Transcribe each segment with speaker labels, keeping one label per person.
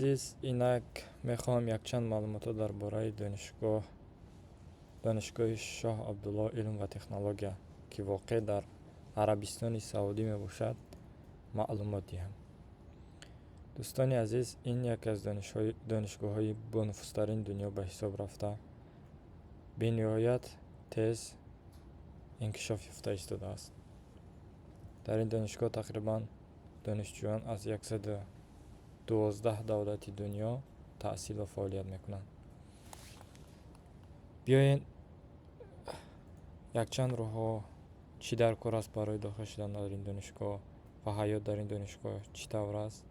Speaker 1: Азиз, инак мехоҳам якчанд маълумотҳо дар бораи донишгоҳи Шоҳ Абдулло илм ва технология, ки воқеъ дар Арабистони Саудӣ мебошад, маълумот диҳам. Дӯстони азиз, ин яке аз донишгоҳҳои бонуфузтарини дунё ба ҳисоб рафта, бениҳоят тез инкишоф ёфта истодааст. Дар ин донишгоҳ тақрибан донишҷӯён аз 112 давлати дунё таҳсил ва фаъолият мекунанд. Биёед, якчанд роҳҳо, чӣ дар кор аст барои дохил шудан дар ин донишгоҳ ва ҳаёт дар ин донишгоҳ чӣ тавр аст,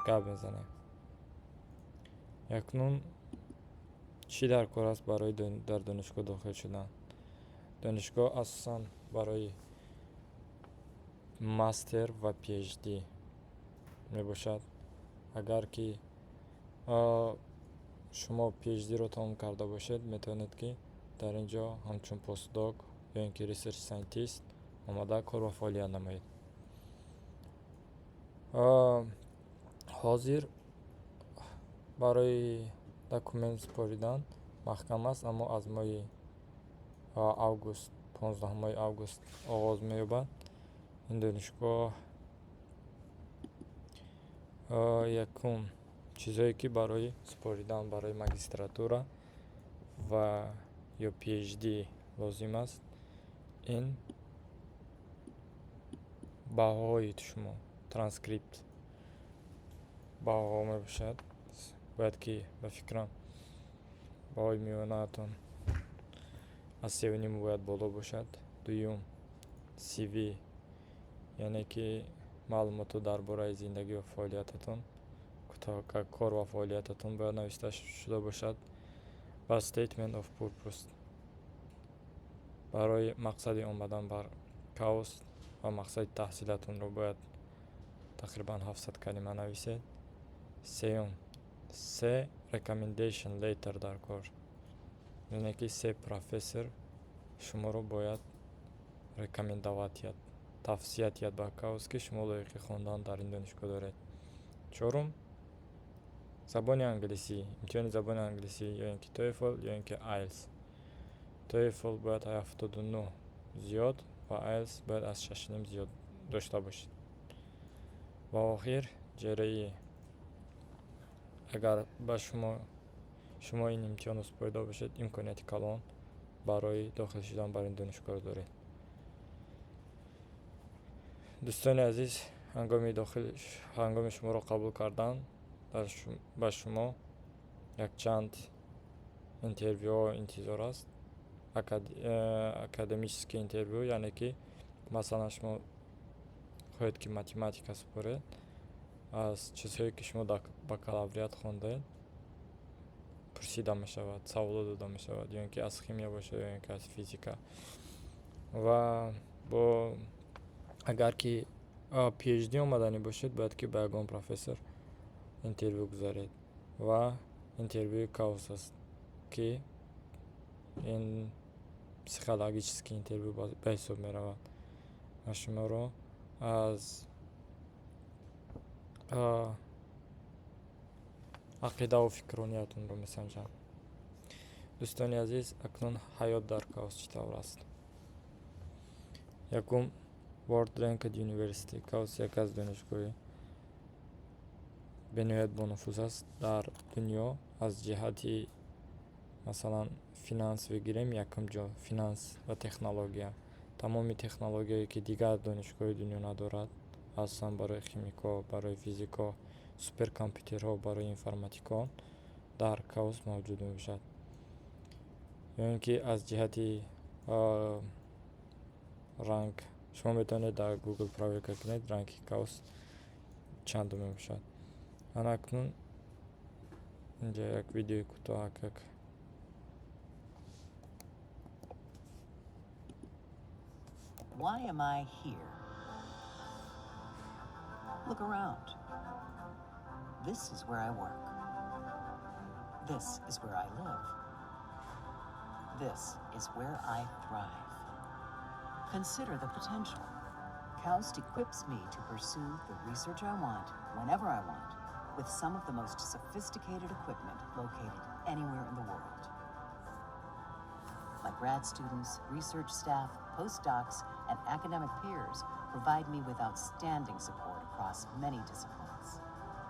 Speaker 1: гап мезанем. Якнун, чӣ дар кор аст барои дар донишгоҳ дохил шудан? Донишгоҳ асосан барои мастер ва PhD мебошад. Агар ки шумо PhD-ро тамом карда бошед, метавонед, ки дар ин ҷо ҳамчун постдок ё ин ки research scientist омада кор ва фаъолият намоед. Ҳозир барои документ супоридан маҳкам аст, аммо аз моҳи август, 15-моҳи август оғоз меёбад. Ин донишгоҳ, якум чизҳое, ки барои супоридан барои магистратура ва ё PhD лозим аст, ин баҳоҳои шумо, транскрипт баҳоҳо мебошад. Бояд ки, ба фикрам, баҳои миёнаатон аз 3,5 бояд боло бошад. Дуюм, CV, яъне ки маълумотҳо дар бораи зиндагӣ ва фаъолиятатон, кор ва фаъолиятатон бояд нависта шуда бошад ва statement of purpose барои мақсади омадан бар KAUST ва мақсади таҳсилатонро бояд тақрибан 700 калима нависед. Сеюм, се recommendation letter дар кор, яъне ки се профессор шуморо бояд рекомендовать диҳад, тавсия диҳад ба KAUST, ки шумо лоиқи хондан дар ин донишгоҳ доред. Чорум, забони англисӣ, имтиҳони забони англисӣ, ё ин ки TOEFL, ё ин ки IELTS. TOEFL бояд 79 зиёд ва IELTS бояд аз 6,5 зиёд дошта бошед. Ва охир, GRE. Агар ба шумо ин имтиҳонро супорида бошед, имконияти калон барои дохил шудан бар ин донишгоҳро доред. Дӯстони азиз, ҳангоми шуморо қабул кардан ба шумо якчанд интервюҳо интизор аст. Академический интервю, яъне ки масалан шумо хоҳед, ки математика супоред, аз чизҳое, ки шумо дар бакалавриат хондаед, пурсида мешавад, саволо дода мешавад, ё ин ки аз химия бошад, ё ин ки аз физика. Ва бо агар ки PhD омаданӣ бошед, бояд ки ба ягон профессор интервю гузаред ва интервюи KAUST аст, ки ин психологический интервю ба ҳисоб меравад ва шуморо аз ақидаву фикррониятонро месанҷанд. Дӯстони азиз, акнун ҳаёт дар KAUST чӣ тавр аст? Якум, World Ranked University. KAUST яке аз донишгоҳи бениҳоят бонуфуз аст дар дунё. Аз ҷиҳати, масалан, финанс бигирем, якум ҷо финанс ва технология, тамоми технологияе, ки дигар донишгоҳи дунё надорад, асосан барои химикҳо, барои физикҳо, суперкомпютерҳо барои информатикон дар KAUST мавҷуд мебошад. Ё ин ки аз ҷиҳати ранг, шумо метавонед дар Google проверка кунед, ранги KAUST чандум мебошад. Ана акнун инҷа як видеои кӯтоҳакак.
Speaker 2: Why am I here? Look around. This is where I work. This is where I live. This is where I thrive. Consider the potential. KAUST equips me to pursue the research I want, whenever I want, With some of the most sophisticated equipment located anywhere in the world. My grad students, research staff, postdocs, and academic peers provide me with outstanding support across many disciplines.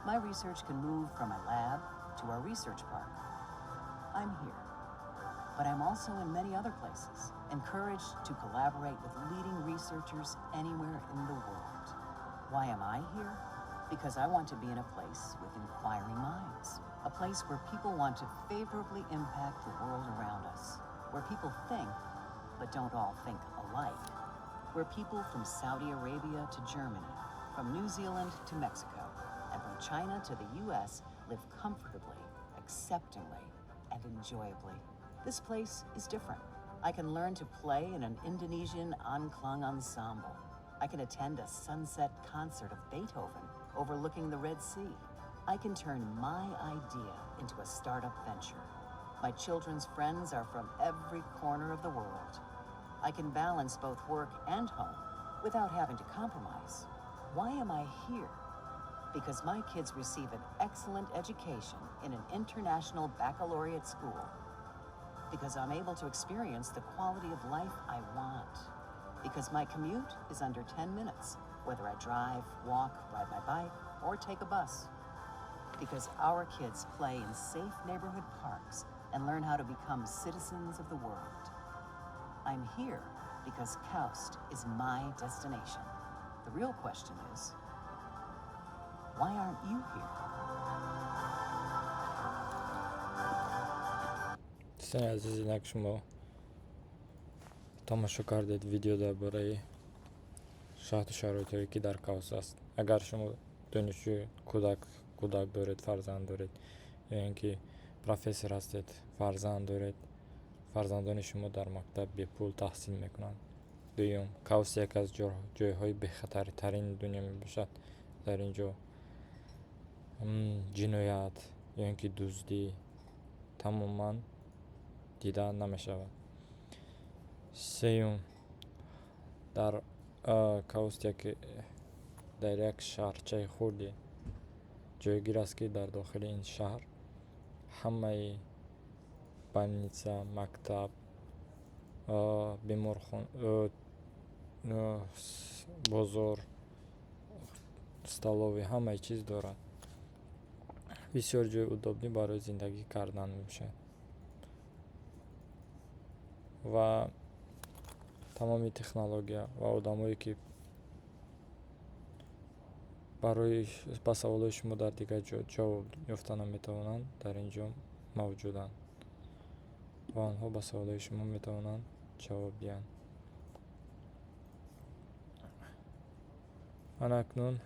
Speaker 2: My research can move from my lab to our research park. I'm here, but I'm also in many other places, encouraged to collaborate with leading researchers anywhere in the world. Why am I here? Because I want to be in a place with inquiring minds, a place where people want to favorably impact the world around us, where people think, but don't all think alike, where people from Saudi Arabia to Germany, from New Zealand to Mexico, and from China to the US live comfortably, acceptingly, and enjoyably. This place is different. I can learn to play in an Indonesian angklung ensemble. I can attend a sunset concert of Beethoven overlooking the Red Sea. I can turn my idea into a startup venture. My children's friends are from every corner of the world. I can balance both work and home without having to compromise. Why am I here? Because my kids receive an excellent education in an international baccalaureate school. Because I'm able to experience the quality of life I want. Because my commute is under 10 minutes, whether I drive, walk, ride my bike, or take a bus. Because our kids play in safe neighborhood parks and learn how to become citizens of the world. I'm here because KAUST is my destination. The real question is, why aren't you here?
Speaker 1: Дӯстони азиз, инак шумо тамошо кардед видео дар бораи шарту шароитҳое, ки дар КАУСТ аст. Агар шумо донишҷӯ, кӯдак доред, фарзанд доред ё ин ки профессор ҳастед, фарзанд доред, фарзандони шумо дар мактаб бепул таҳсил мекунанд. Дуюм, КАУСТ яке аз ҷойҳои бехатартарини дунё мебошад. Дар ин ҷо ҷиноят ё ин ки дуздӣ тамоман дида намешавад. Сеюм, дар КАУСТ яке дар як шаҳрчаи хурде ҷойгир аст, ки дар дохили ин шаҳр ҳамаи больница, мактаб, беморхон, бозор, столовый, ҳамаи чиз дорад. Бисёр ҷои удобный барои зиндагӣ кардан мебошад ва тамоми технология ва одамое, ки барои ба саволҳои шумо дар дигар ҷо ҷавоб ёфта наметавонанд, дар ин ҷо мавҷуданд ва онҳо ба саволҳои шумо метавонанд ҷавоб диҳанд. Ана акнун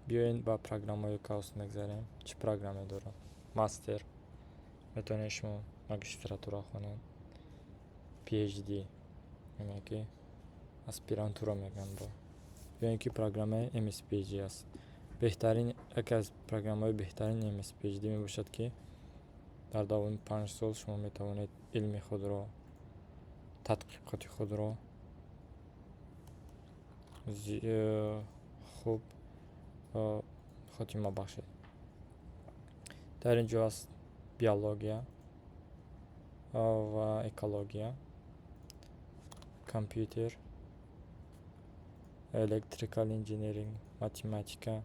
Speaker 1: биёед, ба программаҳои КАУСТ мегзарем. Чӣ программе дорад? Мастер, метавонед шумо магистратура хонед, PhD, яъне ки аспирантура мегӯянд бо, ё ин ки программаи MSPhD аст. Беҳтарин, яке аз программаҳои беҳтарини MSPhD мебошад, ки дар давоми 5 сол шумо метавонед илми худро, тадқиқоти худро хуб хотима бахшед. Дар ин ҷо аст биология ва экология, компютер, electrical engineering, математика,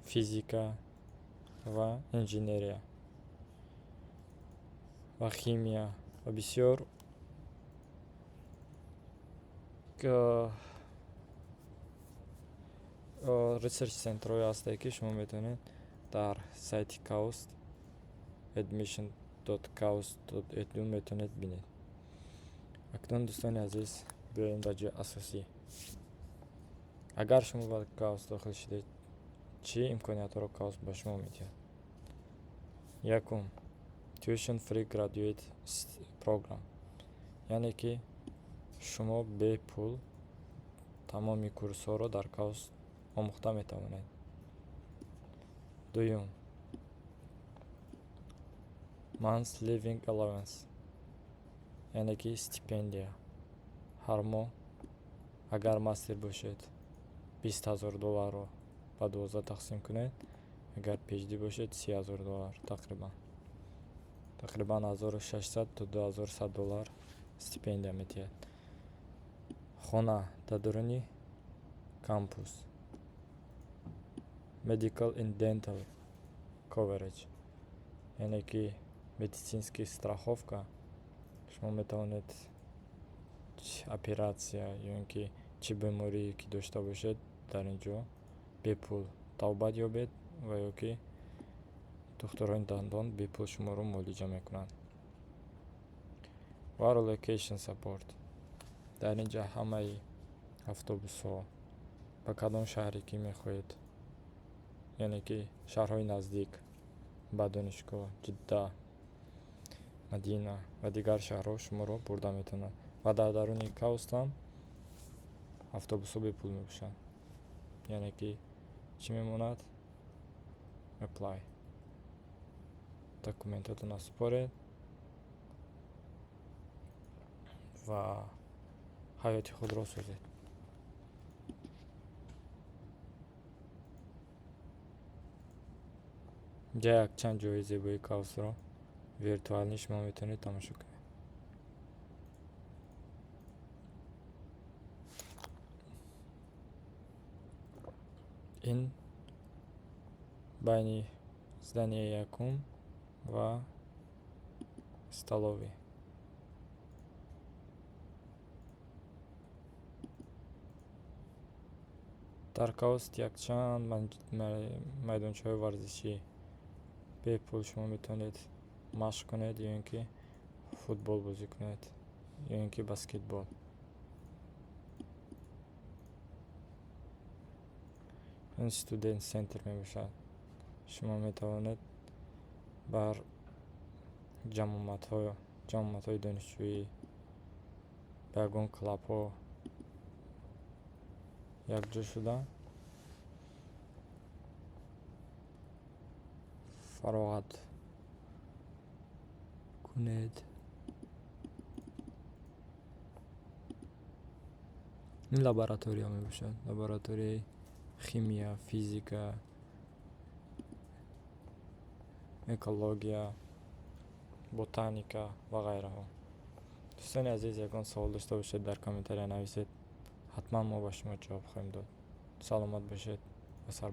Speaker 1: физика ва инженерия ва химия ва бисёр research center ҳое ҳастае, ки шумо метавонед дар сайти КАУСТ, admission.kaust.edu, метавонед бинед. Акнун, дӯстони азиз, биёем ба ҷои асосӣ. Агар шумо ба КАУСТ дохил шудед, чӣ имкониятҳоро КАУСТ ба шумо медиҳад? Якум, tuition free graduate program, яъне ки шумо бепул тамоми курсҳоро дар КАУСТ омӯхта метавонед. Дуюм, monthly living allowance, яъне ки стипендия ҳар моҳ. Агар мастер бошед. 20 000 долларро ба 12 тақсим кунед, агар PhD бошед, 30 000 доллар, тақрибан 1600 то 2100 доллар стипендия медиҳад. Хона дар даруни кампус, medical and dental coverage, яъне ки медицинский страховка. Шумо метавонед оператсия ё ин ки чӣ беморие ки дошта бошед, дар ин ҷо бепул табобат ёбед ва ё ки духтурони дандон бепул шуморо муолиҷа мекунанд. Ва relocation support: дар ин ҷа ҳамаи автобусҳо ба кадом шаҳре ки мехоҳед, яъне ки шаҳрҳои наздик ба донишгоҳ, Ҷидда, Мадина ва дигар шаҳрҳо, шуморо бурда метавонад. Ва дар даруни KAUST ам автобусҳо бепул мебошанд. Яъне ки чӣ мемонад? Apply, документатонро супоред ва ҳаёти худро созед. Инҷа якчанд ҷойи зебои KAUST ро виртуалӣ шумо метавонед тамошо кунед. Ин байни здания и якум ва столовый. Дар KAUST якчанд майдончаҳои варзишӣ бепул, шумо метавонед машқ кунед ё ин ки футбол бозӣ кунед, ё ин ки баскетбол. Ин student center мебошад. Шумо метавонед бар ҷамъомадҳои донишҷӯӣ, ба ягон клубҳо якҷо шуда, фароғат кунед. Ин лаборатория мебошад, лабораторияи химия, физика, экология, ботаника ва ғайраҳо. Дӯстони азиз, ягон савол дошта бошед, дар комментария нависед, ҳатман мо ба шумо ҷавоб хоҳем дод. Саломат бошед ва сар.